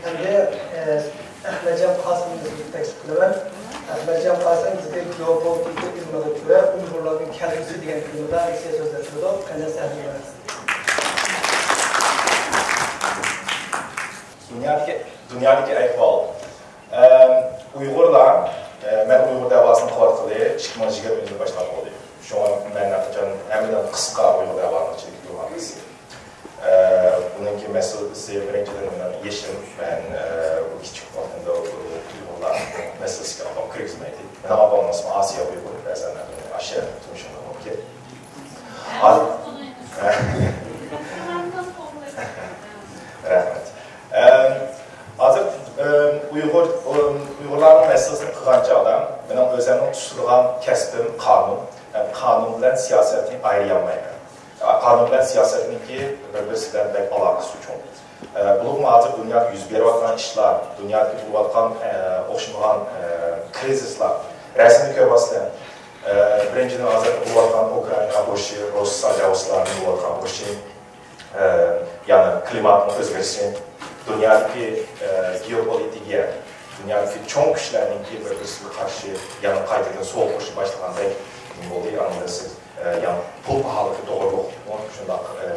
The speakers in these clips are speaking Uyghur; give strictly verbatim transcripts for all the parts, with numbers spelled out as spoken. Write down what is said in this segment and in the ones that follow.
ئەمدى، ئە، ئەخمەتجان قاسىمنى سۆزگە تەكلىپ قىلىمەن. ئەخمەتجان قاسىم بىزگە گېئوپولىتىكا ئىلمىغا كۆرە ئۇيغۇرلارنىڭ كەلگۈسى دېگەن تېمىدا ھېسسىيە سۆزلەپ بېرىدۇ. قېنى سەھنە. دۇنيادىكى، دۇنيادىكى ئەھۋال. ئەم، ئۇيغۇرلار، ئە، مەن ئۇيغۇر دەۋاسىنى قىلىۋاتقىلى ئىككى مىڭ يىگىرمە يىلى باشلاپ بولدى. شۇڭا مەن ھەقىقەتەن ھەممىدىن قىسقا ئۇيغۇر دەۋانىڭ ئىچىدىكى تۇرغان بىرسى. ئە، بۇنىڭكى مەسىلىسى بىرىنچىدىن مېنىڭ يېشىم، مەن، ئە، بۇ كىچىك ۋاقتىمدا ئۇيغۇرلار مەسىلىسىگە ئاپام كىرگۈزمەيتتى. مېنىڭ ئاپام ئىسمى ئاسىيە ئۇيغۇر، بەزەن مەن بۇنى ئاشۇ يەردە تونۇشۇم مۇمكىن. ھازىر، رەھمەت. ئەم، ھازىر، ئەم، ئۇيغۇر، ئۇيغۇرلارنىڭ مەسىلىسىنى قىلغان چاغدا مېنىڭ ئۆزۈمنىڭ تۇتىدىغان كەسپىم قانۇن. ھەم قانۇن بىلەن سىياسەتنى ئايرىيالمايمەن. قانۇن بىلەن سىياسەتنىڭكى بىر-بىرسى بىلەن بەك ئالاقىسى چوڭ. ئە، بولۇپمۇ ھازىر دۇنيادا يۈز بېرىۋاتقان ئىشلار، دۇنيادىكى بولۇۋاتقان، ئە، ئوخشىمىغان، ئە، كرىزىسلار، رەسىمنى كۆرۈۋاتىسىلەر. ئە، بىرىنچىدىن، ھازىر بولۇۋاتقان ئۇكرائىنا ئۇرۇشى، رۇس ساجاۋۇسلارنىڭ بولۇۋاتقان ئۇرۇشى، ئە، يەنە كىلىماتنىڭ ئۆزگىرىشى، دۇنيادىكى، ئە، گېئوپولىتىكىيە، دۇنيادىكى چوڭ كۈچلەرنىڭكى بىر-بىرسىگە قارشى يەنە قايتىدىن سوغۇق ئۇرۇشى باشلىغاندەك بولدى. ئاندىن سىز، ئە، يەنە پۇل پاھالىلىقى توغرۇلۇق شۇنداق، ئە،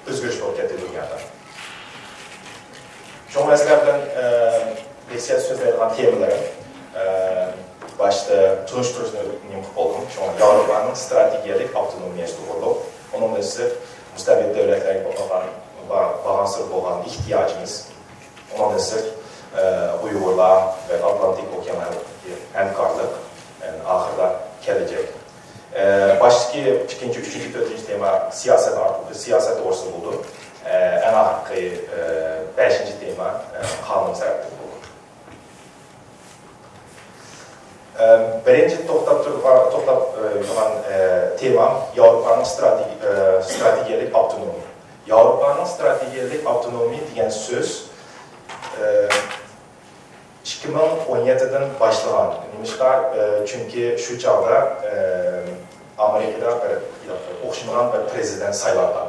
ئۆزگىرىش بولۇپ كەتتى دۇنيادا. شۇڭا مەن سىلەر بىلەن، ئە، بىر سۆزلەيدىغان تېمىلىرىم، ئە، باشتا تونۇشتۇرۇشنى نېمە قىلىپ بولدۇم. شۇڭا ياۋروپانىڭ ستراتېگىيەلىك ئاپتونومىيەسى توغرۇلۇق. ئۇنىڭ بىلەن سىز مۇستەبىت دۆلەتلەرگە بولغان، با-، بارغانسېرى بولغان ئېھتىياجىمىز. ئۇنىڭدىن سىرت، ئە، ئۇيغۇرلار ۋە ئاتلانتىك ئوكيان ھەمكارلىق، ئە، ئاخىرىدا كەلەچەك. ئە، باشتىكى ئىككىنچى، ئۈچىنچى، تۆتىنچى تېما سىياسەت ئارقىلىق، سىياسەت توغرىسىدا بولىدۇ. ئە، ئەڭ ئاخىرقى، ئە، بەشىنچى تېما، ئە، قانۇن سەۋەبىدىن بولىدۇ. ئە، بىرىنچى توختاپ تۇرغان، توختاپ، ئە، تۇرغان، ئە، تېما ياۋروپانىڭ ستراتېگىي-، ئە، ستراتېگىيەلىك ئاپتونومىيە. ياۋروپانىڭ ستراتېگىيەلىك ئاپتونومىيە دېگەن سۆز، ئە، ئىككى مىڭ ئون يەتتىدىن باشلىغان. نېمىشقا؟ ئە، چۈنكى شۇ چاغدا، ئە، ئامېرىكىدا بىر ئوخشىمىغان بىر پرېزىدېنت سايلانغان.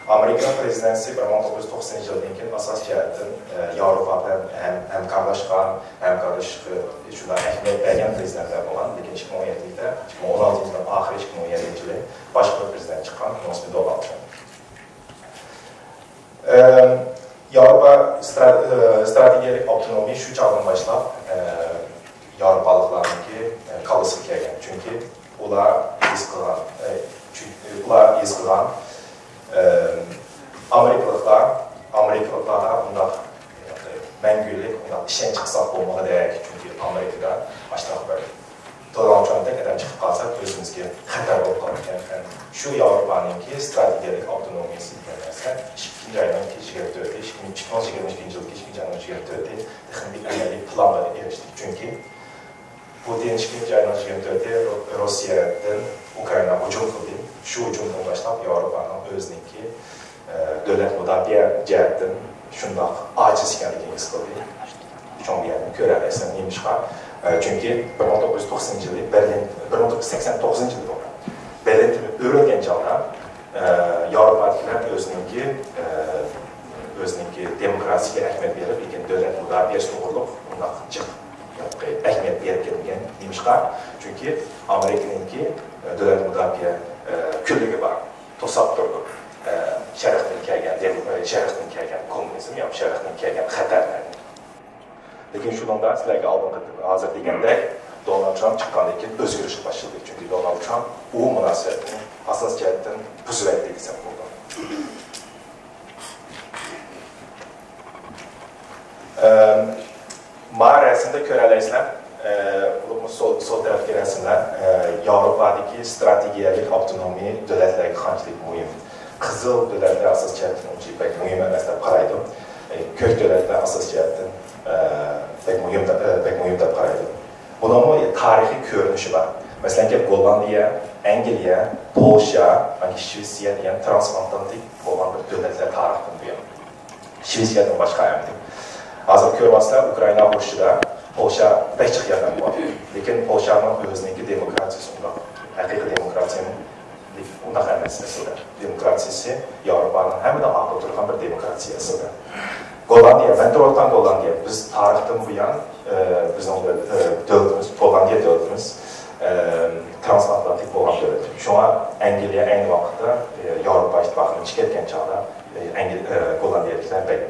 ئامېرىكا پرېزىدېنتى بىر مىڭ توققۇز يۈز توقسىنىنچى يىلدىن كېيىن ئاساسىي جەھەتتىن، ئە، ياۋروپا بىلەن ھەم-، ھەمكارلاشقان، ھەمكارلىشىشقا شۇنداق ئەھمىيەت بەرگەن پرېزىدېنتلەر بولغان. لېكىن ئىككى مىڭ ئون يەتتە، ئىككى مىڭ ئون ئالتىنچى يىلدىن ئاخىرى ئىككى مىڭ ئون يەتتىنچى يىلى باشقا بىر پرېزىدېنت چىققان، ئۇنىڭ ئىسمى دونالد ترامپ. ئەم، ياۋروپا سترا-، ئە، ستراتېگىيەلىك ئاپتونومىيە شۇ چاغدىن باشلاپ، ئە، ياۋروپالىقلارنىڭكى، ئە، كاللىسىغا كەلگەن. چۈنكى ئۇلار ھېس قىلغان، ئە، چۈنكى ئۇلار ھېس قىلغان، ئە، ئامېرىكىلىقلار، ئامېرىكىلىقلاردا ئۇنداق مەڭگۈلۈك ئۇنداق ئىشەنچ قىلساق بولمىغۇدەك. چۈنكى ئامېرىكىدا ئاشۇنداق بىر دونالد ترامپتەك ئادەم چىقىپ قالسا، ئۆزىمىزگە خەتەر بولۇپ قالىدىكەن. شۇ ياۋروپانىڭكى ستراتېگىيەلىك ئاپتونومىيەسى دېگەن نەرسە ئىككىنچى ئاينىڭ يىگىرمە تۆتى، ئىككى مىڭ يىگىرمە ئىككىنچى يىلدىكى ئىككىنچى ئاينىڭ يىگىرمە تۆتى تېخىمۇ بىر ئەمەلىي پىلانغا ئېرىشتى. چۈنكى پۇتىن ئىككىنچى ئاينىڭ يىگىرمە تۆتى روسىيەدىن ئۇكرائىناغا ھۇجۇم قىلدى. شۇ ھۇجۇمدىن باشلاپ ياۋروپانىڭ ئۆزىنىڭكى ئە، دۆلەت مۇداپىئە جەھەتتىن شۇنداق ئاجىز ئىكەنلىكىنى ھېس قىلدى. شۇڭا بۇ يەردىن كۆرەلەيسەن، نېمىشقا؟ ئە، چۈنكى بىر مىڭ توققۇز يۈز توقسىنىنچى يىلى بېرلىن، بىر مىڭ توققۇز يۈز سەكسەن توققۇزىنچى يىلى بولغان. بېرلىن تۈنى ئۆرۈلگەن چاغدا، ئە، ياۋروپادىكىلەر ئۆزىنىڭكى، ئە، ئۆزىنىڭكى دېموكراتىيىگە ئەھمىيەت بېرىپ، لېكىن دۆلەت مۇداپىئەسى توغرۇلۇق ئۇنداق جىق ئەھمىيەت بېرىپ كەتمىگەن. نېمىشقا؟ چۈنكى ئامېرىكىنىڭكى، ئە، دۆلەت مۇداپىئە، ئە، كۈنلۈكى بار. توساپ تۇرىدۇ. ئە، شەرقتىن كەلگەن دېم-، ئە، شەرقتىن كەلگەن كوممۇنىزم يا شەرقتىن كەلگەن خەتەرلەرنى. لېكىن شۇنىڭدا سىلەرگە ئالدىنقى، ھازىر دېگەندەك، دونالد ترامپ چىققاندىن كېيىن ئۆزگىرىشكە باشلىدى. چۈنكى دونالد ترامپ ئۇ مۇناسىۋەتنى ئاساسىي جەھەتتىن بۇزۇۋەتتى دېسەم بولىدۇ. ئەم، ما رەسىمدە كۆرەلەيسىلەر. ئە، بولۇپمۇ سول، سول تەرەپتىكى رەسىملەر، ئە، ياۋروپادىكى ستراتېگىيەلىك ئاپتونومىي دۆلەتلەرگە قانچىلىك مۇھىم. قىزىل دۆلەتلەر ئاساسىي جەھەتتىن ئۇنچىلىك بەك مۇھىم ئەمەس دەپ قارايدۇ. ئە، كۆك دۆلەتلەر ئاساسىي جەھەتتىن، ئە، بەك مۇھىم دەپ، ئە، بەك مۇھىم دەپ قارايدۇ. بۇنىڭمۇ تارىخىي كۆرۈنۈشى بار. مەسىلەن، گوللاندىيە، ئەنگلىيە، پولشا، شىۋېتسىيە دېگەن ترانسئاتلانتىك بولغان بىر دۆلەتلەر تارىختىن بۇيان. شىۋېتسىيەدىن باشقا ئەمدى. ھازىر كۆرۈۋاتىسىلەر، ئۇكرائىنا ئۇرۇشىدا پولشا بەك جىق ياردەم قىلىۋاتىدۇ. لېكىن پولشانىڭ ئۆزىنىڭكى دېموكراتىيىسى ئۇنداق، ھەقىقىي دېموكراتىيە ئۇنداق ئەمەس ئەسلىدە. دېموكراتىيىسى ياۋروپانىڭ ھەممىدىن ئارقىدا تۇرغان بىر دېموكراتىيە ئەسلىدە. گوللاندىيە، مەن تۇرۇۋاتقان گوللاندىيە، بىز تارىختىن بۇيان، ئە، بىزنىڭ دۆل-، ئە، دۆلىتىمىز، گوللاندىيە دۆلىتىمىز، ئە، ترانسئاتلانتىك بولغان دۆلەت. شۇڭا ئەنگلىيە ئەينى ۋاقىتتا، ئە، ياۋروپا ئىتتىپاقىدىن چىقىپ كەتكەن چاغدا، ئە، ئەنگلىيە، ئە، گوللاندىيەلىكلەر بەك،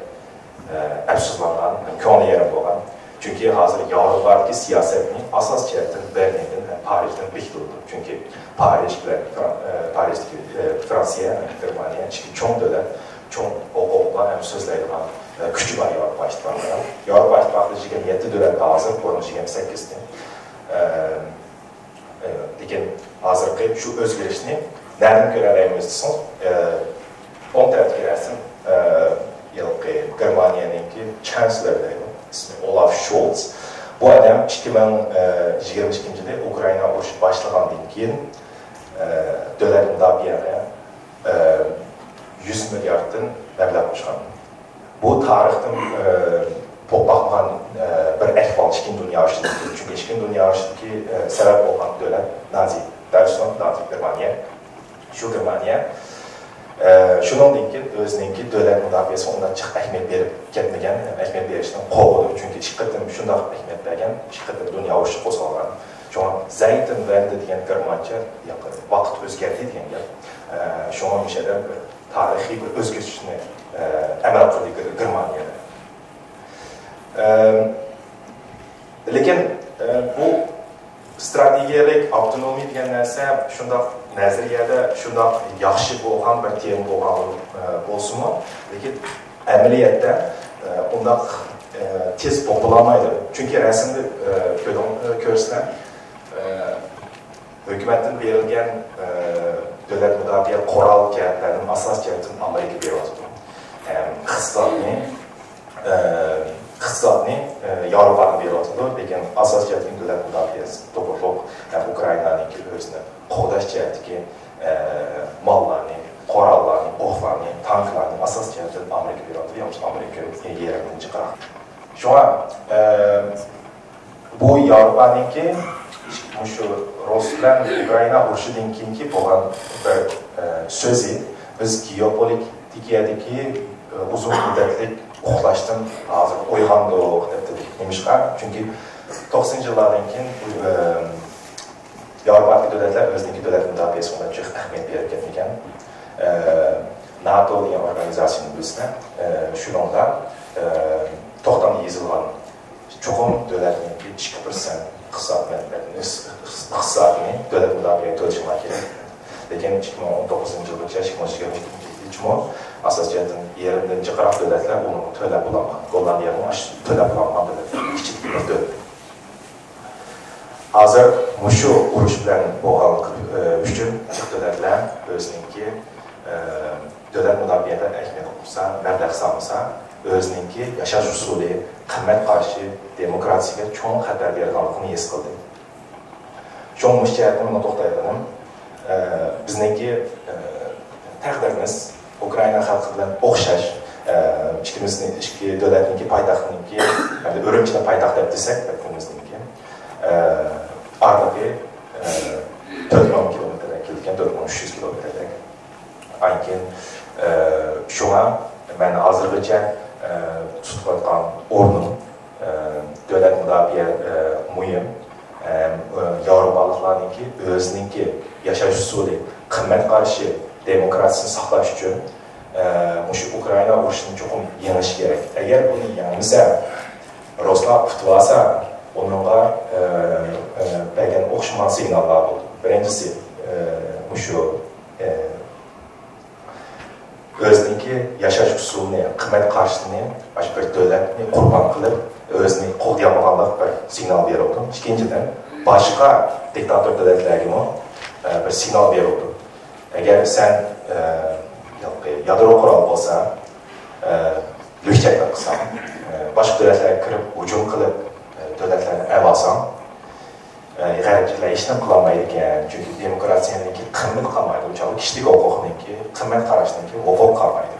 ئە، ئەپسۇسلانغان، كۆڭلى يېرىم بولغان. چۈنكى ھازىر ياۋروپادىكى سىياسەتنى ئاساس جەھەتتىن بېرلىندىن ھەم پارىژدىن بېكىتىۋاتىدۇ. چۈنكى پارىژ بىلەن فران-، ئە، پارىژدىكى، ئە، فرانسىيە ھەم گېرمانىيە ئىككى چوڭ دۆلەت، چوڭ ھوقۇقلار ھەم سۆزلەيدىغان، ئە، كۈچى بار ياۋروپا ئىتتىپاقىدا. ياۋروپا ئىتتىپاقىدا يىگىرمە يەتتە دۆلەت ھازىر، بۇرۇن يىگىرمە سەككىز ئىدى. ئە، ئە، لېكىن ھازىرقى شۇ ئۆزگىرىشنى نەدىن كۆرەلەيمىز دېسىڭىز، ئە، ئوڭ تەرەپتىكى رەسىم، ئە، ھېلىقى گېرمانىيەنىڭكى چانسلېرى دەيدۇ، ئىسمى ئولاف شولتس. بۇ ئادەم ئىككى مىڭ يىگىرمە ئىككىنچى يىلى ئۇكرائىنا ئۇرۇشى باشلىغاندىن كېيىن، ئە، دۆلەت مۇداپىئەگە، ئە، يۈز مىلياردتىن مەبلەغ قوشقان. بۇ تارىختىن، ئە، بولۇپ باقمىغان، ئە، بىر ئەھۋال ئىككىنچى دۇنيا ئۇرۇشىدىن كېيىن. چۈنكى ئىككىنچى دۇنيا ئۇرۇشىدىكى، ئە، سەۋەب بولغان دۆلەت نازى دەيسۇن، نازى گېرمانىيە. شۇ گېرمانىيە، ئە، شۇنىڭدىن كېيىن ئۆزىنىڭكى دۆلەت مۇداپىئەسىگە ئۇنداق جىق ئەھمىيەت بېرىپ كەتمىگەن، ئەھمىيەت بېرىشتىن قورقىدۇ. چۈنكى ئىككى قېتىم شۇنداق ئەھمىيەت بەرگەن، ئىككى قېتىم دۇنيا ئۇرۇشى قوزغالغان. شۇڭا زەيتۇن ۋەندە دېگەن گېرمانچە ۋاقىت ئۆزگەردى دېگەن گەپ. ئە، شۇڭا مۇشۇ يەردە بىر تارىخىي بىر ئۆزگىرىشنى، ئە، ئەمەل قىلدى گېر-، گېرمانىيەدە. ئە، لېكىن، ئە، بۇ ستراتېگىيەلىك ئاپتونومىيە دېگەن نەرسە شۇنداق نەزەرىيەدە شۇنداق ياخشى بولغان بىر تېما بولغان، ئە، بولسىمۇ، لېكىن ئەمەلىيەتتە، ئە، ئۇنداق، ئە، تېز بولۇپ بولالمايدۇ. چۈنكى رەسىمدە، ئە، كۆرۈڭ-، ئە، كۆرسىلەر، ئە، ھۆكۈمەتتىن بېرىلگەن، ئە، دۆلەت مۇداپىئە قورال جەھەتلەرنىڭ ئاساسىي جەھەتتىن ئامېرىكا بېرىۋاتىدۇ. ھەم ئىقتىسادنى، ئە، ئىقتىسادنى، ئە، ياۋروپادىن بېرىۋاتىدۇ، لېكىن ئاساسىي جەھەتتىن دۆلەت مۇداپىئەسى توغرۇلۇق ھەم ئۇكرائىنانىڭكى ئۆزىنى قوغداش جەھەتتىكى، ئە، ماللارنى، قوراللارنى، ئوقلارنى، تانكلارنى ئاساسىي جەھەتتىن ئامېرىكا بېرىۋاتىدۇ، ياكى ئامېرىكا يېرىمدىن جىقراق. شۇڭا، ئە، بۇ ياۋروپانىڭكى مۇشۇ رۇس بىلەن ئۇكرائىنا ئۇرۇشىدىن كېيىنكى بولغان بىر، ئە، سۆزى، بىز گېئوپولىتىكىيەدىكى، ئە، ئۇزۇن مۇددەتلىك ئۇخلاشتىن ھازىر ئويغاندۇق دەپ دېدى. نېمىشقا؟ چۈنكى توقسىنىنچى يىللاردىن كېيىن، ئە، ياۋروپادىكى دۆلەتلەر ئۆزىنىڭكى دۆلەت مۇداپىئەسىگە جىق ئەھمىيەت بېرىپ كەتمىگەن. ئە، ناتو دېگەن ئورگانىزاتسىيىنى بىلسىلەر، ئە، شۇنىڭدا، ئە، توختامدا يېزىلغان چوقۇم دۆلەتنىڭكى ئىككى پىرسەنت ئىقتىساد مەنبەسىنى، ئىقتىسادنى دۆلەت مۇداپىئەگە تۆلىشىڭلار كېرەك. لېكىن ئىككى مىڭ ئون توققۇزىنچى يىلغىچە، ئىككى مىڭ يىگىرمە ئىككىنچى يىلغىچىمۇ ئاساسىي جەھەتتىن يېرىمدىن جىقراق دۆلەتلەر ئۇنىڭغا تۆلەپ بولالمىغان. گوللاندىيەمۇ ئاشۇ تۆلەپ بولالمىغان دۆلەتلەرنىڭ ئىچىدىكى بىر دۆلەت. ھازىر مۇشۇ ئۇرۇش بىلەن بولغانلىقى، ئى، ئۈچۈن جىق دۆلەتلەر ئۆزىنىڭكى، ئى، دۆلەت مۇداپىئەدە ئەھمىيەت قوشسا، مەبلەغ سالمىسا، ئۆزىنىڭكى ياشاش ئۇسۇلى، قىممەت قارىشى، دېموكراتىيەگە چوڭ خەتەر بېرىدىغانلىقىنى ھېس قىلدى. شۇڭا مۇشۇ جەھەتتىن مانا توختايدىغىنىم، ئى، بىزنىڭكى، ئى، تەقدىرىمىز ئۇكرائىنا خەلقى بىلەن ئوخشاش، ئى، ئىككىمىزنى، ئىككى دۆلەتنىڭكى پايتەختىنىڭكى، ھەمدە ئۈرۈمچىنى پايتەخت دەپ دېسەك، ۋەتىنىمىزنىڭكى، ئى، ئارىلىقى، ئى، تۆت مىڭ كىلومېتىردەك كېلىدىكەن، تۆت مىڭ ئۈچ يۈز كىلومېتىردەك. ئاندىن كېيىن، ئى، شۇڭا مەن ھازىرغىچە، ئى، تۇتۇۋاتقان ئورنۇم، ئى، دۆلەت مۇداپىئە، ئى، مۇھىم. ئى، ياۋروپالىقلارنىڭكى ئۆزىنىڭكى ياشاش ئۇسۇلى، قىممەت قارىشى، دېموكراتىيىسىنى ساقلاش ئۈچۈن، ئى، مۇشۇ ئۇكرائىنا ئۇرۇشىنى چوقۇم يېڭىش كېرەك. ئەگەر بۇنى يەڭمىسە، رۇسلار ئۇتۇۋالسا، ئۇنىڭغا، ئى، ئى، بەرگەن ئوخشىمىغان سىگناللار بولىدۇ. بىرىنچىسى، ئى، مۇشۇ، ئى، ئۆزىنىڭكى ياشاش ئۇسۇلىنى، قىممەت قارىشىنى، مۇشۇ بىر دۆلەتنى قۇربان قىلىپ، ئۆزىنى قوغدىيالمىغانلىق بىر سىگنال بېرىدۇ. ئىككىنچىدىن، باشقا دىكتاتور دۆلەتلەرگىمۇ، ئە، بىر سىگنال بېرىدۇ. ئەگەر سەن، ئە، يادرو قورال بولسا، ئە، لۈكچەكلىك قىلساڭ، ئە، باشقا دۆلەتلەرگە كىرىپ ھۇجۇم قىلىپ، ئە، دۆلەتلەرنى ئەۋالساڭ، ئە، غەربچىلەر ھېچنېمە قىلالمايدىكەن، چۈنكى دېموكراتىيەنىڭكى قىممىتى قالمايدۇ، ئۇ چاغدا كىشىلىك ھوقۇقنىڭكى، قىممەت قاراشنىڭكى ھوقۇقى قالمايدۇ.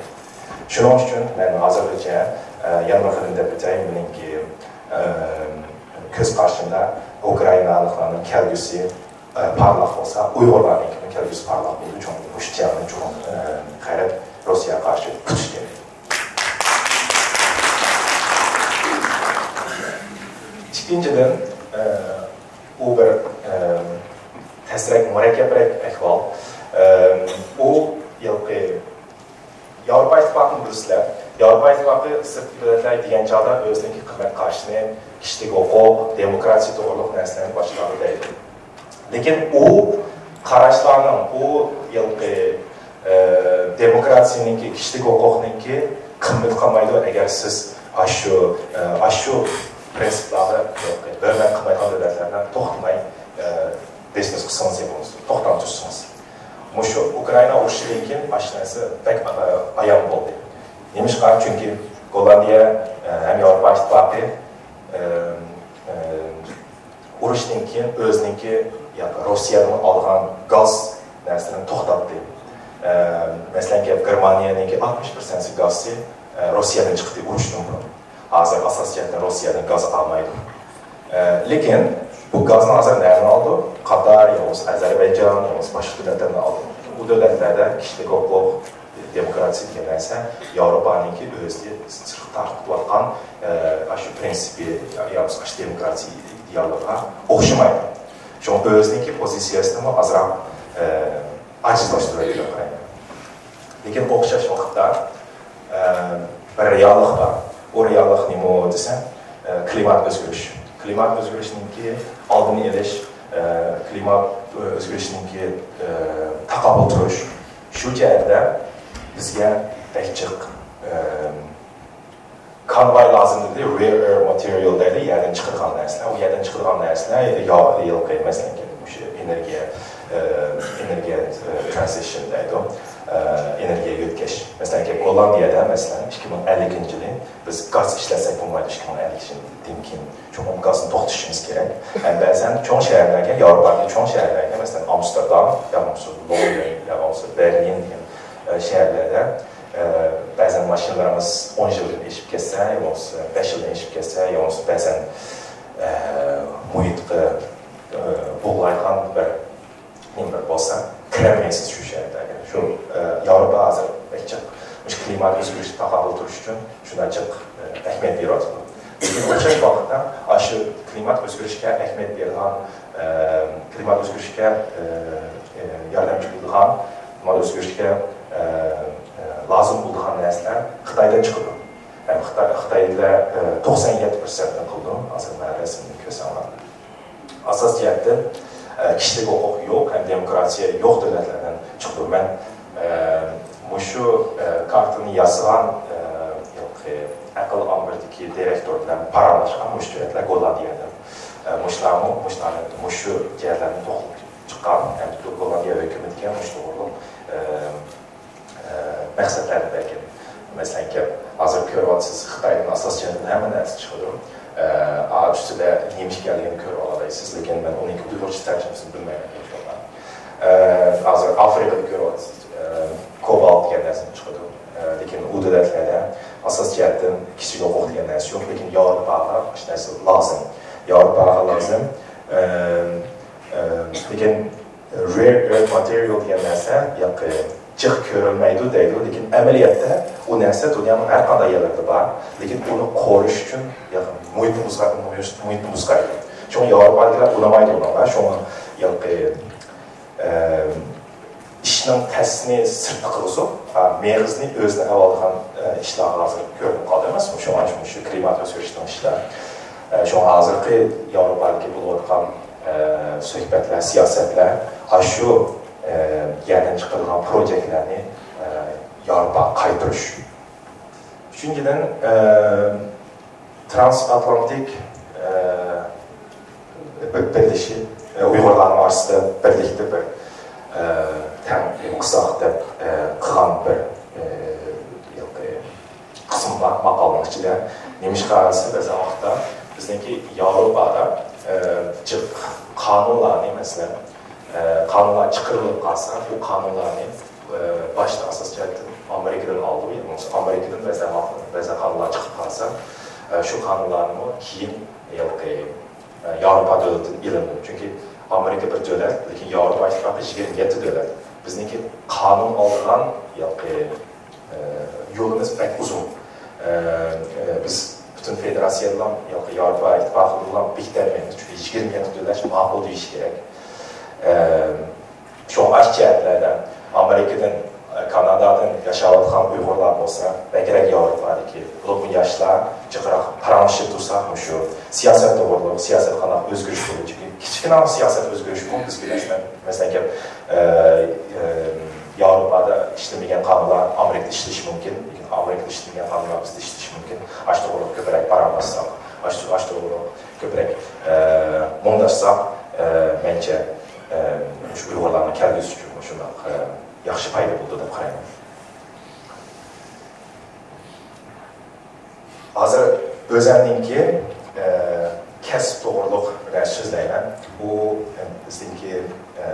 شۇنىڭ ئۈچۈن مەن ھازىرغىچە، ئە، يەنە بىر قېتىم دەپ ئۆتەي، مېنىڭكى، ئە، كۆز قارىشىمدا ئۇكرائىنالىقلارنىڭ كەلگۈسى، ئە، پارلاق بولسا، ئۇيغۇرلارنىڭكىمۇ كەلگۈسى پارلاق بولىدۇ. چوڭقۇر مۇشۇ جەڭنى چوقۇم، ئە، غەرب روسىيەگە قارشى كۈتۈش كېرەك. ئىككىنچىدىن، ئە، ئۇ بىر، ئە، تەسرەك، مۇرەككەپرەك ئەھۋال. ئە، ئۇ ھېلىقى ياۋروپا ئىتتىپاقىنى بىلىسىلەر. ياۋروپا ئىتتىپاقى سىرتقى دۆلەتلەر دېگەن چاغدا ئۆزىنىڭكى قىممەت قارىشىنى، كىشىلىك ھوقۇق، دېموكراتىيە توغرۇلۇق نەرسىلەرنى باشقىلارغا دەيدۇ. لېكىن ئۇ قاراشلارنىڭ، ئۇ ھېلىقى، ئە، دېموكراتىيەنىڭكى، كىشىلىك ھوقۇقنىڭكى قىممىتى قالمايدۇ، ئەگەر سىز ئاشۇ، ئە، ئاشۇ پرىنسىپلارغا ھۆرمەت قىلمايدىغان دۆلەتلەرنى توختىماي، ئە، بىزنېس قىلسىڭىز يا بولمىسا توختام تۇتسىڭىز. مۇشۇ ئۇكرائىنا ئۇرۇشىدىن كېيىن ئاشۇ نەرسە بەك، ئە، ئايان بولدى. نېمىشقا؟ چۈنكى گوللاندىيە، ئە، ھەم ياۋروپا ئىتتىپاقى، ئە، ئە، ئۇرۇشتىن كېيىن ئۆزىنىڭكى ياكى روسىيەدىن ئالغان گاز نەرسىلىرىنى توختاتتى. ئە، مەسىلەن، گەپ گېرمانىيەنىڭكى ئاتمىش پىرسەنت گازى، ئە، روسىيەدىن چىقتى ئۇرۇشتىن بۇرۇن. ھازىر ئاساسىي جەھەتتىن روسىيەدىن گاز ئالمايدۇ. ئە، لېكىن بۇ گازنى ھازىر نەدىن ئالىدۇ؟ قاتار يا بولمىسا ئەزەربەيجان يا بولمىسا باشقا دۆلەتلەردىن ئالىدۇ. ئۇ دۆلەتلەردە كىشىلىك ھوقۇق، دېموكراتىيە دېگەن نەرسە ياۋروپانىڭكى ئۆزى سىرتقا تارقىتىۋاتقان، ئە، ئاشۇ پرىنسىپى يا بولمىسا ئاشۇ دېموكراتىيە ئىدېئاللىرىغا ئوخشىمايدۇ. شۇڭا ئۆزىنىڭكى پوزىتسىيەسىنىمۇ ئازراق، ئە، ئاجىزلاشتۇرۇۋەتتى دەپ قارايمەن. لېكىن ئوخشاش ۋاقىتتا، ئە، بىر رېئاللىق بار. ئۇ رېئاللىق نېمە دېسەم، ئە، كىلىمات ئۆزگىرىش. كىلىمات ئۆزگىرىشىنىڭكى ئالدىنى ئېلىش، ئە، كىلىمات ئۆزگىرىشىنىڭكى، ئە، تاقابىل تۇرۇش. شۇ جەھەتتە بىزگە بەك جىق، ئە، كانۋاي لازىم دېدى، rare earth material دەيدۇ، يەردىن چىقىدىغان نەرسىلەر. ئۇ يەردىن چىقىدىغان نەرسىلەر يا-، ھېلىقى، مەسىلەن، مۇشۇ ئېنېرگىيە، ئە، ئېنېرگىيە، ئە، transition دەيدۇ، ئە، ئېنېرگىيە يۆتكەش. مەسىلەن، گوللاندىيەدە، مەسىلەن، ئىككى مىڭ ئەللىكىنچى يىلى بىز گاز ئىشلەتسەك بولمايدۇ، ئىككى مىڭ ئەللىكىنچى يىلدىن كېيىن. چوقۇم گازنى توختىتىشىمىز كېرەك. ھەم بەزەن چوڭ شەھەرلەرگە، ياۋروپادىكى چوڭ شەھەرلەرگە، مەسىلەن، ئامستېردام يا بولمىسا لوندون يا بولمىسا بېرلىن دېگەن، ئە، شەھەرلەردە، ئە، بەزەن ماشىنىلىرىمىز ئون يىلدىن ئېشىپ كەتسە، يا بولمىسا بەش يىلدىن ئېشىپ كەتسە، يا بولمىسا بەزەن، ئە، مۇھىتقا، ئە، بۇغلايدىغان بىر نېمە بىر بولسا، كىرەلمەيسىز شۇ شەھەرلەرگە. شۇ، ئە، ياۋروپا ھازىر بەك جىق مۇشۇ كىلىمات ئۆزگىرىشىگە تاقابىل تۇرۇش ئۈچۈن شۇنداق جىق، ئە، ئەھمىيەت بېرىۋاتىدۇ. لېكىن ئوخشاش ۋاقىتتا ئاشۇ كىلىمات ئۆزگىرىشىگە ئەھمىيەت بېرىدىغان، ئە، كىلىمات ئۆزگىرىشىگە، ئە، ئە، ياردەمچى بولىدىغان، كىلىمات ئۆزگىرىشىگە، ئە، ئە، لازىم بولىدىغان نەرسىلەر خىتايدىن چىقىدۇ. ھەم خىتاي، خىتايلار، ئە، توقسان يەتتە پىرسەنتنى قىلىدۇ. ھازىر مەنبەسىنى كۆرسەڭلار. ئاساسىي جەھەتتىن، ئە، كىشىلىك ھوقۇق يوق ھەم دېموكراتىيە يوق دۆلەتلەردىن چىقىدۇ. مەن، ئە، مۇشۇ، ئە، كارتىنى ياسىغان، ئە، ھېلىقى ئەقىل ئامبىرىدىكى دىرېكتور بىلەن پاراڭلاشقان مۇشۇ دۆلەتلەر گوللاندىيەدىن. ئە، مۇشۇلارمۇ، مۇشۇلارنى، مۇشۇ جەھەتلەرنى توقۇلۇپ چىققان ھەم گوللاندىيە ھۆكۈمىتىگە مۇشۇ توغرۇلۇق، ئە، ئە، مەقسەتلەرنى بەرگەن. مەسىلەن، گەپ ھازىر كۆرۈۋاتىسىز، خىتايدىن ئاساسىي جەھەتتىن ھەممە نەرسە چىقىدۇ. ئە، ئا، ئۈستىدە نېمە ئىكەنلىكىنى كۆرۈپ ئالالايسىز، لېكىن مەن ئۇنىڭكى ئۇيغۇرچە تەرجىمىسىنى بىلمەيمەن، ئىنشاللا. ئە، ھازىر ئافرىقىدا كۆرۈۋاتىسىز، ئە، كوبالت دېگەن نەرسە چىقىدۇ. ئە، لېكىن ئۇ دۆلەتلەردە ئاساسىي جەھەتتىن كىشىلىك ھوقۇق دېگەن نەرسە يوق، لېكىن ياۋروپاغا شۇ نەرسە لازىم. ياۋروپاغا لازىم. ئە، ئە، لېكىن rare earth material دېگەن نەرسە ياقى جىق كۆرۈلمەيدۇ دەيدۇ، لېكىن ئەمەلىيەتتە ئۇ نەرسە دۇنيانىڭ ھەر قانداق يەرلىرىدە بار، لېكىن ئۇنى قورۇش ئۈچۈن ياقى مۇھىتنى بۇزغا-، مۇھىت-، مۇھىتنى بۇزغايدۇ. شۇڭا ياۋروپادىكىلەر ئۇنىمايدۇ ئۇنىڭغا، شۇڭا ياقى، ئە، ئىشنىڭ تەسىنى سىرتتا قىلغۇزۇپ، ئا، مېغىزنى ئۆزىنى ئەۋالىدىغان، ئە، ئىشلار ھازىر كۆرۈنۈپ قالدى ئەمەسمۇ؟ شۇڭا شۇ، شۇ كىلىمات ئۆزگىرىشىنىڭ ئىشلار. ئە، شۇڭا ھازىرقى ياۋروپادىكى بولۇۋاتقان، ئە، سۆھبەتلەر، سىياسەتلەر ئاشۇ، ئە، يەردىن چىقىدىغان پروجېكتلەرنى، ئە، ياۋروپاغا قايتۇرۇش. ئۈچىنچىدىن، ئە، ترانسئاتلانتىك، ئە، بىر-، بىرلىشىپ، ئە، ئۇيغۇرلارنىڭ ئارىسىدا بىرلىكتە بىر، ئە، تەڭ قىلساق دەپ، ئە، قىلغان بىر، ئە، قىسىم بار ماقالىنىڭ ئىچىدە. نېمىشقا دېسە، بەزى ۋاقىتتا بىزنىڭكى ياۋروپادا، ئە، جىق قانۇنلارنى، مەسىلەن، ئە، قانۇنلار چىقىرىلىپ قالسا، بۇ قانۇنلارنى، ئە، باشتا ئاساسىي جەھەتتىن ئامېرىكىدىن ئالىدۇ، يا بولمىسا ئامېرىكىدىن بەزى، بەزى قانۇنلار چىقىپ قالسا، ئە، شۇ قانۇنلارنىمۇ كېيىن ھېلىقى، ئە، ياۋروپا دۆلىتىدىن ئېلىنىدۇ. چۈنكى ئامېرىكا بىر دۆلەت، لېكىن ياۋروپا ئىتتىپاقى يىگىرمە يەتتە دۆلەت. بىزنىڭكى قانۇن ئالىدىغان ھېلىقى، ئە، يولىمىز بەك ئۇزۇن. ئە، ئە، بىز پۈتۈن فېدېراتسىيەدىلا ياكى ياۋروپا ئىتتىپاقىدىلا بىكتەرمەيمىز، چۈنكى يىگىرمە يەتتە دۆلەت ماقۇل دېيىشى كېرەك. ئەم، شۇڭا ئاشۇ جەھەتلەردە ئامېرىكىدىن، ئە، كانادادىن ياشاۋاتقان ئۇيغۇرلار بولسا، بەكرەك ياۋروپادىكى بولۇپمۇ ياشلار جىقراق پاراڭلىشىپ تۇرساق، مۇشۇ سىياسەت توغرۇلۇق، سىياسەت قانداق ئۆزگىرىش بولىدۇ؟ چۈنكى كىچىككىنە سىياسەت ئۆزگىرىشىمۇ بىزگە، مەسىلەن، مەسىلەن، ئە، ئە، ياۋروپادا ئىشلىمىگەن قانۇنلار ئامېرىكىدا ئىشلىشى مۇمكىن، لېكىن ئامېرىكىدا ئىشلىمىگەن قانۇنلار بىزدە ئىشلىشى مۇمكىن. ئاشۇ توغرىلىق كۆپرەك پاراڭلاشساق، ئاشۇ، ئاشۇ توغرىلىق كۆپرەك، ئە، مۇڭداشساق، ئە، مەنچە، ئە، شۇ ئۇيغۇرلارنىڭ كەلگۈسى ئۈچۈن شۇنداق، ئە، ياخشى پايدا بولىدۇ دەپ قارايمەن. ھازىر ئۆزەمنىڭكى، ئە، كەسىپ توغرۇلۇق بىر نەرسە سۆزلەيمەن. بۇ، ئە، بىزنىڭكى، ئە،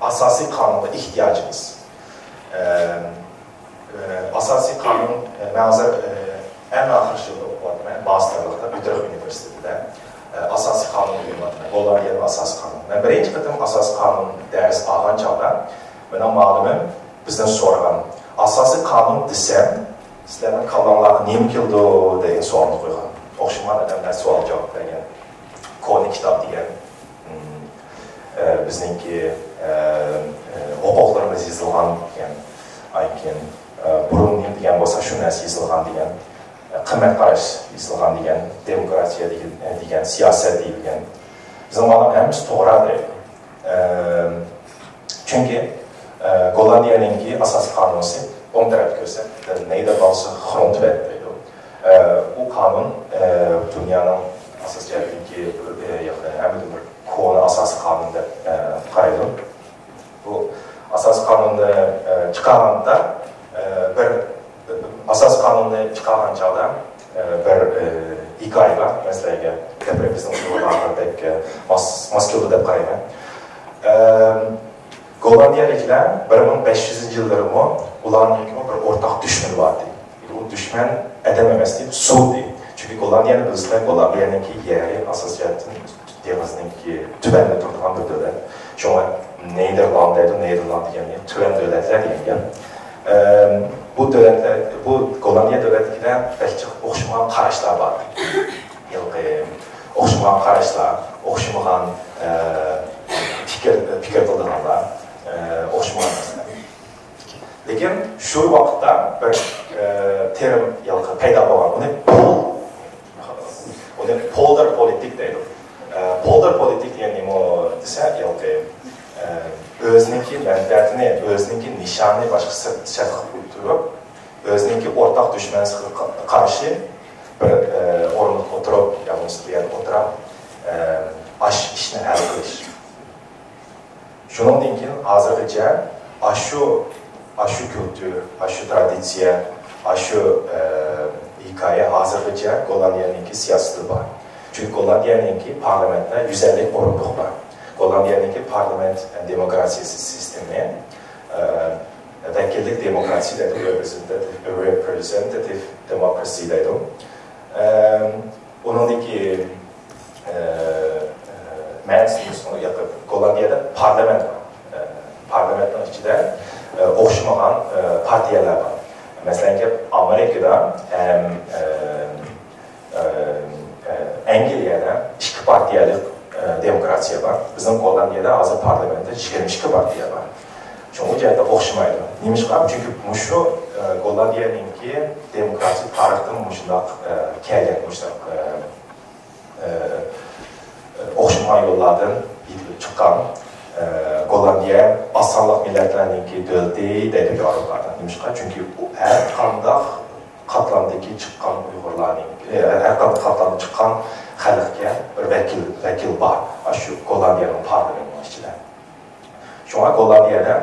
ئاساسىي قانۇنغا ئېھتىياجىمىز. ئە، ئە، ئاساسىي قانۇن، ئە، مەن ھازىر، ئە، ئەڭ ئاخىرقى يىلدا ئوقۇۋاتىمەن، ماستېرلىقتا، ئۇترېخت ئۇنىۋېرسىتېتىدا، ئە، ئاساسىي قانۇن ئۆگىنىۋاتىمەن، گوللاندىيەنىڭ ئاساسىي قانۇنى. مەن بىرىنچى قېتىم ئاساسىي قانۇن دەرس ئالغان چاغدا، مېنىڭ مۇئەللىمىم بىزدىن سورىغان، ئاساسىي قانۇن دېسەم، سىلەرنىڭ كاللاڭلارغا نېمە كېلىدۇ دېگەن سوئالنى قويغان. ئوخشىمىغان ئادەملەر سوئال جاۋاب بەرگەن. كونا كىتاب دېگەن، ئە، بىزنىڭكى، ئە، ئە، ھوقۇقلىرىمىز يېزىلغان دېگەن، ئاندىن كېيىن، ئە، بۇرۇن نېمە دېگەن بولسا، شۇ نەرسە يېزىلغان دېگەن، ئە، قىممەت قاراش يېزىلغان دېگەن، دېموكراتىيە دېگەن، ئە، دېگەن، سىياسەت دېيىلگەن. بىزنىڭ بالام ھەممىسى توغرا دەيدۇ. ئە، چۈنكى، ئە، گوللاندىيەنىڭكى ئاساسىي قانۇنى ئوڭ تەرەپتە كۆرسە، نېدەرلاندسى گروندۋەت دەيدۇ. ئە، بۇ قانۇن، ئە، دۇنيانىڭ ئاساسىي جەھەتتىكى، ئە، ياخشى، ھەممىدىن بىر كونا ئاساسىي قانۇن دەپ، ئە، قارايدۇ. بۇ ئاساسىي قانۇننى، ئە، چىقارغاندا، ئە، بىر، بىر ئاساسىي قانۇننى چىقارغان چاغدا، ئە، بىر، ئە، ھېكايە بار. مەسىلەن، گەپ بىزنىڭ ئۇيغۇرلارغا بەك، ئە، ماس، ماس كېلىدۇ دەپ قارايمەن. ئە، گوللاندىيەلىكلەر بىر مىڭ بەش يۈزىنچى يىللىرىمۇ ئۇلارنىڭكىمۇ بىر ئورتاق دۈشمىنى بار ئىدى. ئۇ دۈشمەن ئادەم ئەمەس ئىدى، سۇ ئىدى. چۈنكى گوللاندىيەنى بىلسىلەر، گوللاندىيەنىڭكى يەرى ئاساسىي جەھەتتىن دېڭىزنىڭكى تۆۋەندە تۇرىدىغان بىر دۆلەت. شۇڭا نېدېرلاند دەيدۇ، نېدېرلاند دېگەن تۆۋەن دۆلەتلەر دېگەن گەپ. ئەم، بۇ دۆلەتلەر، بۇ گوللاندىيە دۆلەتلىكىلەر بەك جىق ئوخشىمىغان قاراشلار بار. ھېلىقى ئوخشىمىغان قاراشلار، ئوخشىمىغان، ئە، پىكىر، پىكىر قىلىدىغانلار، ئە، ئوخشىمىغان نەرسىلەر. لېكىن شۇ ۋاقىتتا بىر، ئە، تېرىم ھېلىقى پەيدا بولغان. ئۇنى پول، ئۇنى پولدېر پولىتىك دەيدۇ. ئە، پولدېر پولىتىك دېگەن نېمە دېسە، ھېلىقى، ئە، ئۆزىنىڭكى مەنپەئەتىنى، ئۆزىنىڭكى نىشانىنى باشقا سىرت شەرت قىلىپ تۇرۇپ، ئۆزىنىڭكى ئورتاق دۈشمەنسىگە قارشى بىر، ئە، ئورۇنلۇققا ئولتۇرۇپ، يالغۇز بىر يەردە ئولتۇرۇپ، ئە، ئاشۇ ئىشنى ھەل قىلىش. شۇنىڭدىن كېيىن ھازىرغىچە ئاشۇ، ئاشۇ كۈلتۈر، ئاشۇ ترادىتسىيە، ئاشۇ، ئە، ھېكايە ھازىرغىچە گوللاندىيەنىڭكى سىياسىتىدە بار. چۈنكى گوللاندىيەنىڭكى پارلامېنتتا يۈز ئەللىك ئورۇندۇق بار. گوللاندىيەنىڭكى پارلامېنت دېموكراتىيىسى سىستېمى، ئە، ۋەكىللىك دېموكراتىيە دەيدۇ، رېپرېزېنتاتىپ، رېپرېزېنتاتىپ دېموكراتىيە دەيدۇ. ئەم، ئۇنىڭدىكى، ئە، ئە، مەنىسى، ياقى گوللاندىيەدە پارلامېنت بار. ئە، پارلامېنتنىڭ ئىچىدە، ئە، ئوخشىمىغان، ئە، پارتىيەلەر بار. مەسىلەن، ئامېرىكىدا ھەم، ئە، ئە، ئە، ئەنگلىيەدە ئىككى پارتىيەلىك، ئە، دېموكراتىيە بار. بىزنىڭ گوللاندىيەدە ھازىر پارلامېنتتا يىگىرمە ئىككى پارتىيە بار. شۇڭا ئۇ جەھەتتە ئوخشىمايدۇ. نېمىشقا؟ چۈنكى مۇشۇ، ئە، گوللاندىيەنىڭكى دېموكراتىيە تارىختىن مۇشۇنداق، ئە، كەلگەن، مۇشۇنداق، ئە، ئە، ئوخشىمىغان يوللاردىن يېتىلىپ چىققان، ئە، گوللاندىيە ئاز سانلىق مىللەتلەرنىڭكى دۆلىتى دەيدۇ ياۋروپادا. نېمىشقا؟ چۈنكى ئۇ ھەر قانداق قاتلامدىكى چىققان ئۇيغۇرلارنىڭ، ئە، ھەر قانداق قاتلامدا چىققان خەلقكە بىر ۋەكىل، ۋەكىل بار. ئاشۇ گوللاندىيەنىڭ پارلامېنتىنىڭ ئىچىدە. شۇڭا گوللاندىيەدە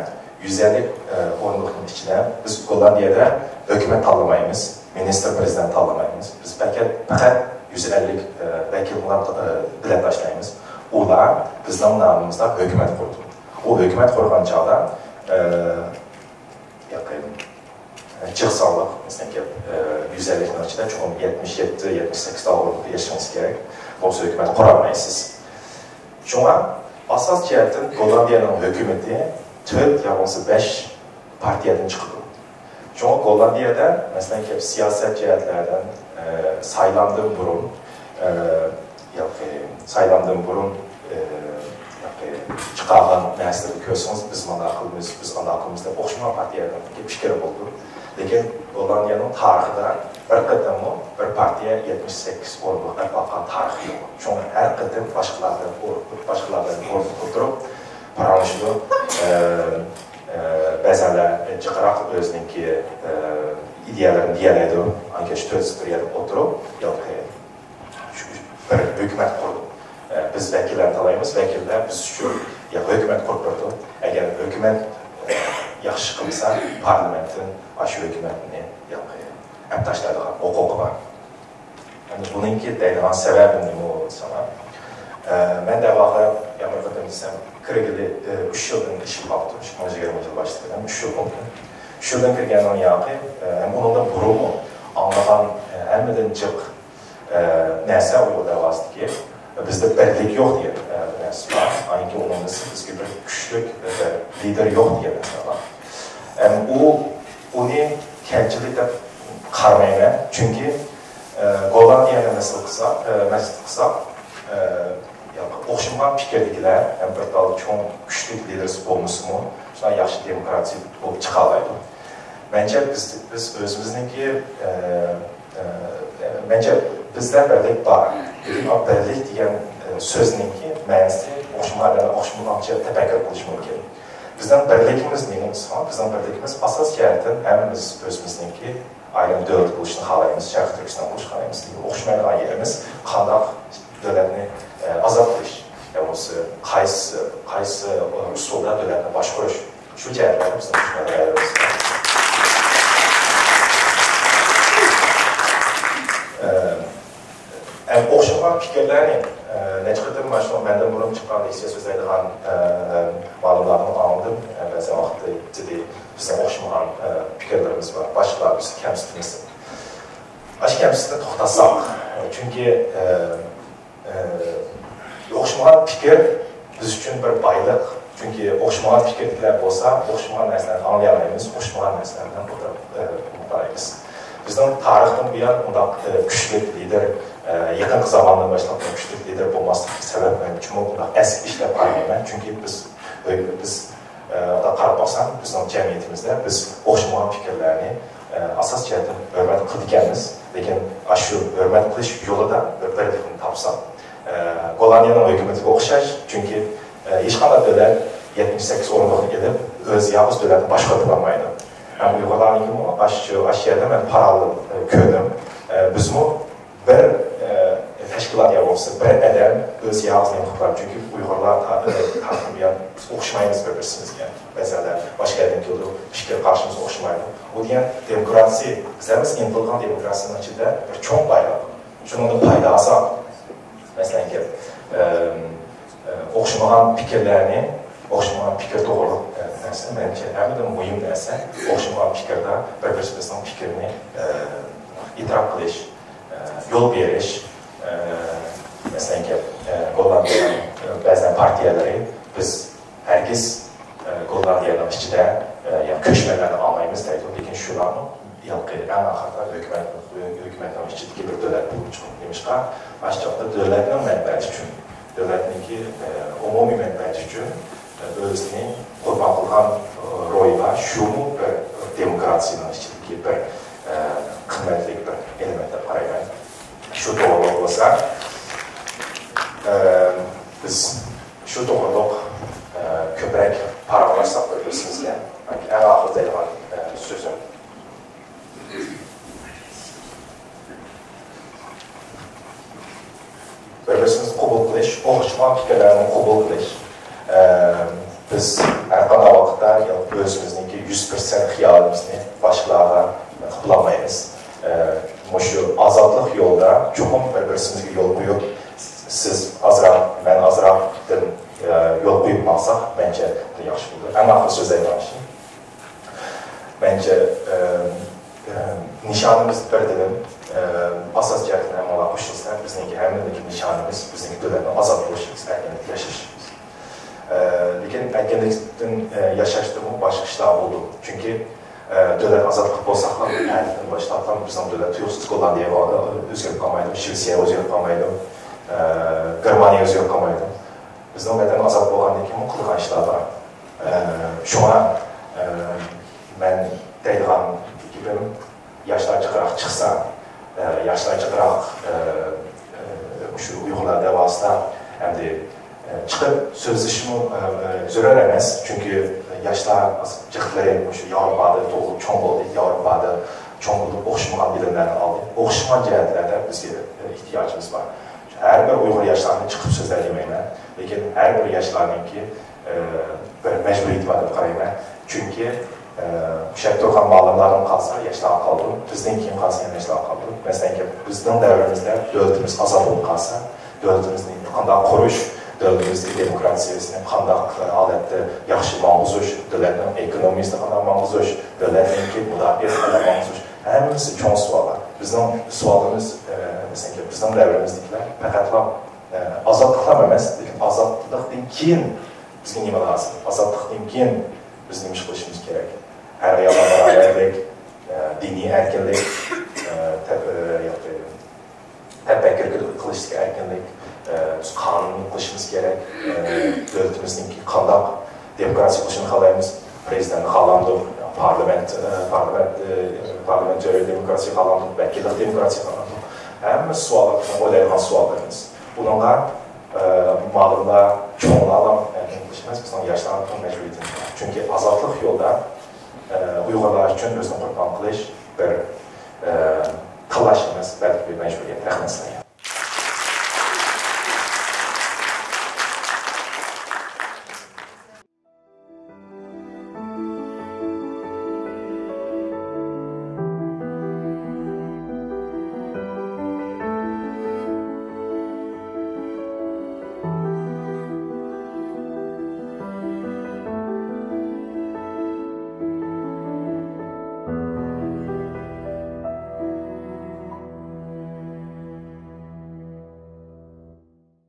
يۈز ئەللىك، ئە، ئورۇنلۇقنىڭ ئىچىدە بىز گوللاندىيەدە ھۆكۈمەت تاللىمايمىز، مىنىستىر، پىرېزىدېنت تاللىمايمىز. بىز پەقەت، پەقەت يۈز ئەللىك، ئە، ۋەكىل بىلەن، ئە، بىلەت تاشلايمىز. ئۇلار بىزنىڭ نامىمىزدا ھۆكۈمەت قۇرىدۇ. ئۇ ھۆكۈمەت قۇرغان چاغدا، ئە، ياقى، ئە، جىق سانلىق، مەسىلەن، گەپ، ئە، يۈز ئەللىكنىڭ ئىچىدە چوقۇم يەتمىش يەتتە، يەتمىش سەككىز ئورۇنلۇققا ئېرىشىڭىز كېرەك. بولمىسا ھۆكۈمەت قۇرالمايسىز. شۇڭا ئاساس جەھەتتىن گوللاندىيەنىڭ ھۆكۈمىتى تۆت يا بولمىسا بەش پارتىيەدىن چىقىدۇ. شۇڭا گوللاندىيەدە، مەسىلەن، گەپ سىياسەت جەھەتلەردىن، ئە، سايلامدىن بۇرۇن، ئە، ياقى سايلامدىن بۇرۇن، ئە، ياقى چىقارغان نەرسىلەرنى كۆرسىڭىز، بىز مانا قىلىمىز، بىز ئانا قىلىمىز دەپ ئوخشىمىغان پارتىيەلەرنىڭ پىكرى بولىدۇ. لېكىن گوللاندىيەنىڭ تارىخىدا بىر قېتىممۇ بىر پارتىيە يەتمىش سەككىز ئورۇنلۇق ئەپ باققان تارىخى يوق. شۇڭا ھەر قېتىم باشقىلاردىن قورقۇپ، باشقىلاردىن قورقۇپ تۇرۇپ پاراڭلىشىدۇ. ئە، ئە، بەزەنلەر جىقراق ئۆزىنىڭكى، ئە، ئىدىيەلىرىنى دېيەلەيدۇ. ئانكەش تۆت بىر يەردە ئولتۇرۇپ، ياقى شۇ بىر ھۆكۈمەت قۇرۇپ، ئە، بىز ۋەكىللەرنى تاللايمىز، ۋەكىللەر بىز ئۈچۈن يا ھۆكۈمەت قۇرۇپ بېرىدۇ. ئەگەر ھۆكۈمەت، ئە، ياخشى قىلمىسا، پارلامېنتتىن ئاشۇ ھۆكۈمەتنى ياقى ئەپ تاشلايدىغان ھوقۇقى بار. ئەمدى بۇنىڭكى دەيدىغان سەۋەبىم نېمە بولسا، ئە، مەن دەۋاغا يەنە بىر قېتىم دېسەم، كىرگىلى، ئە، ئۈچ يىلدىن ئېشىپ قاپتۇ. ئىككى مىڭ يىگىرمە يىل باشلىدىم، ئۈچ يىل بولدى. ئۈچ يىلدىن كىرگەننىڭ ياقى، ئە، ھەم ئۇنىڭدىن بۇرۇنمۇ ئاڭلىغان، ئە، ھەممىدىن جىق، ئە، نەرسە ئۇيغۇر دەۋاسىدىكى بىزدە بىرلىك يوق دېگەن، ئە، نەرسە بار. ئاينىڭكى ئۇنىڭدىن بىزگە بىر كۈچلۈك، ئە، بىر لىدېر يوق دېگەن نەرسە بار. ئەم، ئۇ، ئۇنى كەمچىلىك دەپ قارىمايمەن. چۈنكى، ئە، گوللاندىيەنى مەسىلە قىلساق، ئە، مەسىلە قىلساق، ئە، ياقى ئوخشىمىغان پىكىردىكىلەر ھەم بىر تال چوڭ كۈچلۈك لىدېرسى بولمىسىمۇ، شۇنداق ياخشى دېموكراتىيە بولۇپ چىقالايدۇ. مەنچە بىز، بىز ئۆزىمىزنىڭكى، ئە، ئە، مەنچە بىزدە بىرلىك بار. لېكىن ئۇ بىرلىك دېگەن، ئە، سۆزنىڭكى مەنىسى ئوخشىمىغان، ئوخشىمىغانچە تەپەككۇر قىلىش مۇمكىن. بىزنىڭ بىرلىكىمىز نېمە بولسا، بىزنىڭ بىرلىكىمىز ئاساس جەھەتتىن ھەممىمىز ئۆزىمىزنىڭكى ئايرىم دۆلەت بولۇشنى خالايمىز، شەرقىي تۈركىستان بولۇشنى خالايمىز. لېكىن ئوخشىمايدىغان يېرىمىز قانداق دۆلەتنى، ئە، ئازاد قىلىش، يا بولمىسا قايسى، قايسى، ئە، ئۇسۇلدا دۆلەتنى باشقۇرۇش. شۇ جەھەتلەردە بىزنىڭ ئىشمەنلەرىمىز. ئە، ئەم، ئوخشىمىغان پىكىرلەرنى، ئە، نەچچە قېتىم مانا شۇ مەندىن بۇرۇن چىققان لېكسىيە سۆزلەيدىغان، ئە، مۇئەللىملاردىن ئاڭلىدىم. ئە، بەزى ۋاقىتتا جىددىي بىزنىڭ ئوخشىمىغان، ئە، پىكىرلىرىمىز بار. باشقىلار بىزنى كەمسىتمىسۇن. ئاشۇ كەمسىتىشنى توختاتساق، چۈنكى، ئە، ئە، ئوخشىمىغان پىكىر بىز ئۈچۈن بىر بايلىق. چۈنكى ئوخشىمىغان پىكىردىكىلەر بولسا، ئوخشىمىغان نەرسىلەرنى ئاڭلىيالايمىز، ئوخشىمىغان نەرسىلەر بىلەن ئولتۇرۇپ، ئە، ئۇنۇپ قارايمىز. بىزنىڭ تارىختىن بۇيان ئۇنداق، ئە، كۈچلۈك لىدېر، ئە، يېقىنقى زاماندىن باشلاپ كۈچلۈك لىدېر بولماسلىقى سەۋەب مەن چوقۇم ئۇنداق ئەسكى ئىش دەپ قارىمايمەن. چۈنكى بىز، بىز، ئە، قاراپ باقساق، بىزنىڭ جەمئىيىتىمىزدە بىز ئوخشىمىغان پىكىرلەرنى، ئە، ئاساس جەھەتتىن ھۆرمەت قىلىدىكەنمىز. لېكىن ئاشۇ ھۆرمەت قىلىش يولىدا بىر بىرلىكنى تاپساق، ئە، گوللاندىيەنىڭ ھۆكۈمىتىگە ئوخشاش، چۈنكى، ئە، ھېچقانداق دۆلەت يەتمىش سەككىز ئورۇنلۇقنى ئېلىپ، ئۆزى يالغۇز دۆلەتنى باشقۇرۇپ بولالمايدۇ. ھەم ئۇيغۇرلارنىڭكىمۇ ئاشۇ، ئاشۇ يەردە مەن پاراللېل، ئە، كۆردۈم. ئە، بىزمۇ بىر، ئە، تەشكىلات يا بولمىسا بىر ئادەم ئۆزى يالغۇز نېمە قىلىپ بولالمايدۇ. چۈنكى ئۇيغۇرلار تا-، ئە، تارتىنغان ئوخشىمايمىز بىر-بىرىمىزگە. بەزىلەر باشقا يەردىن كېلىدۇ، پىكىر قارىشىمىز ئوخشىمايدۇ. بۇ دېگەن دېموكراتىيە، بىز ھەممىمىز ئىنتىلغان دېموكراتىيىنىڭ ئىچىدە بىر چوڭ بايلىق. شۇنىڭدىن پايدا ئالساق، مەسىلەن، ئە، ئە، ئوخشىمىغان پىكىرلەرنى، ئوخشىمىغان پىكىر توغرىلىق، ئە، نەرسە، مەنچە ھەممىدىن مۇھىم نەرسە، ئوخشىمىغان پىكىردە بىر-بىرىمىزنىڭ پىكرىنى، ئە، ئېتىراپ قىلىش، ئە، يول بېرىش، ئە، مەسىلەن، ئە، گوللاندىيەنىڭ، ئە، بەزى پارتىيەلىرى بىز ھەرگىز، ئە، گوللاندىيەنىڭ ئىچىدە، ئە، يا كۆچمەنلەرنى ئالمايمىز دەيدۇ، لېكىن شۇلارمۇ ھېلىقى ئەڭ ئاخىرىدا ھۆكۈمەت، ھۆكۈمەتنىڭ ئىچىدىكى بىر دۆلەت بولۇپ چىقىدۇ. نېمىشقا؟ ئاشۇ چاغدا دۆلەتنىڭ مەنپەئەتى ئۈچۈن، دۆلەتنىڭكى، ئە، ئومۇمىي مەنپەئەتى ئۈچۈن، ئە، ئۆزىنى قۇربان قىلغان، ئە، روھى بار. شۇمۇ بىر دېموكراتىيىنىڭ ئىچىدىكى بىر، ئە، قىممەتلىك بىر ئېلېمېنت دەپ قارايمەن. شۇ توغرىلىق بولسا، ئە، بىز شۇ توغرىلىق، ئە، كۆپرەك پاراڭلاشساق بىر-بىرىمىزگە. ئەڭ ئاخىرى دەيدىغان، ئە، سۆزۈم. بىر-بىرىمىزنى قوبۇل قىلىش، ئوخشىمىغان پىكىرلەرنى قوبۇل قىلىش. ئە، بىز ھەر قانداق ۋاقىتتا ئۆزىمىزنىڭكى يۈز پىرسەنت خىيالىمىزنى باشقىلارغا قىلالمايمىز. ئە، مۇشۇ ئازادلىق يولىدا چوقۇم بىر-بىرىمىزگە يول قويۇپ، سىز ئازراق، مەن ئازراقتىن، ئە، يول قويۇپ ماڭساق، مەنچە ياخشى بولىدۇ. ئەڭ ئاخىرى سۆزلەيدىغان ئىشىم. مەنچە، ئە، ئە، نىشانىمىز بىر دېدىم. ئە، ئاساس جەھەتتىن ھەممىڭلار قوشۇلسا، بىزنىڭكى ھەممىدىكى نىشانىمىز بىزنىڭكى دۆلەتنىڭ ئازاد بولۇشىمىز، ئەركىنلىكتە ياشىشىمىز. ئە، لېكىن ئەركىنلىكتىن، ئە، ياشاشتىمۇ باشقا ئىشلار بولىدۇ. چۈنكى، دۆلەت ئازاد قىلىپ بولساقلا، ئەتىدىن باشلاپلا بىزنىڭ دۆلەت تۇيۇقسىز گوللاندىيەگە ئۆزگىرىپ قالمايدۇ، شىۋېتسىيە ئۆزگىرىپ قالمايدۇ، گېرمانىيە ئۆزگىرىپ قالمايدۇ. بىزنىڭ ۋەتەن ئازاد بولغاندىن كېيىن قىلغان ئىشلار بار. شۇڭا مەن دەيدىغان گېپىم، ياشلار جىقراق چىقسا، ياشلار جىقراق مۇشۇ ئۇيغۇرلار دەۋاسىدا ئەمدى چىقىپ سۆزلىشىمۇ زۆرۈر ئەمەس، چۈنكى ياشلار جىقلىرى مۇشۇ ياۋروپادا تۇغۇلۇپ چوڭ بولدى، ياۋروپادا چوڭ بولۇپ ئوخشىمىغان بىلىملەرنى ئالدى. ئوخشىمىغان جەھەتلەردە بىزگە ئېھتىياجىمىز بار. ھەر بىر ئۇيغۇر ياشلارنى چىقىپ سۆزلە دېمەيمەن، لېكىن ھەر بىر ياشلارنىڭكى بىر مەجبۇرىيىتى بار دەپ قارايمەن. چۈنكى ئە، ئوخشاپ تۇرغان مۇئەللىملاردىن قالسا ياشلارغا قالىدۇ، بىزدىن كېيىن قالسا يەنە ياشلارغا قالىدۇ. مەسىلەن، بىزنىڭ دەۋرىمىزدە دۆلىتىمىز ئازاد بولۇپ قالسا، دۆلىتىمىزنى قانداق قۇرۇش، دۆلىتىمىزدىكى دېموكراتىيەسىنى قانداق ھالەتتە ياخشى ماڭغۇزۇش، دۆلەتنىڭ ئېكونومىيىسىنى قانداق ماڭغۇزۇش، دۆلەتنىڭكى مۇداپىئەسىنى قانداق ماڭغۇزۇش، ھەممىسى چوڭ سوئاللار. بىزنىڭ سوئالىمىز، ئە، مەسىلەن، بىزنىڭ دەۋرىمىزدىكىلەر پەقەتلا، ئە، ئازادلىقلا ئەمەس، لېكىن ئازادلىقتىن كېيىن بىزگە نېمە لازىم؟ ئازادلىقتىن كېيىن بىز نېمە ئىش قىلىشىمىز كېرەك؟ ئەر-ئاياللار باراۋەرلىك، ئە، دىنىي ئەركىنلىك، ئە، تەپ-، ئە، ياقى تەپەككۇر قىلىشتىكى ئەركىنلىك، ئە، بىز قانۇن قىلىشىمىز كېرەك. ئە، دۆلىتىمىزنىڭكى قانداق دېموكراتىيە قىلىشىنى خالايمىز؟ پرېزىدېنتنى خالامدۇق، پارلامېنت، ئە، پارلامېنت، ئە، پارلامېنتارىي دېموكراتىيە خالامدۇق، ۋەكىللىك دېموكراتىيە خالامدۇق؟ ھەممە سوئاللار بىزنىڭ ئويلايدىغان سوئاللىرىمىز. بۇنىڭغا ئە، مۇئەللىملەر، چوڭلارلا ئەمەس، بىزنىڭ ياشلارنىڭ مەجبۇرىيىتىمىز بار. چۈنكى ئازادلىق يولىدا، ئە، ئۇيغۇرلار ئۈچۈن ئۆزىنى قۇربان قىلىش بىر، ئە، تاللاش ئەمەس، بەلكى بىر مەجبۇرىيەت. رەھمەت سىلەرگە.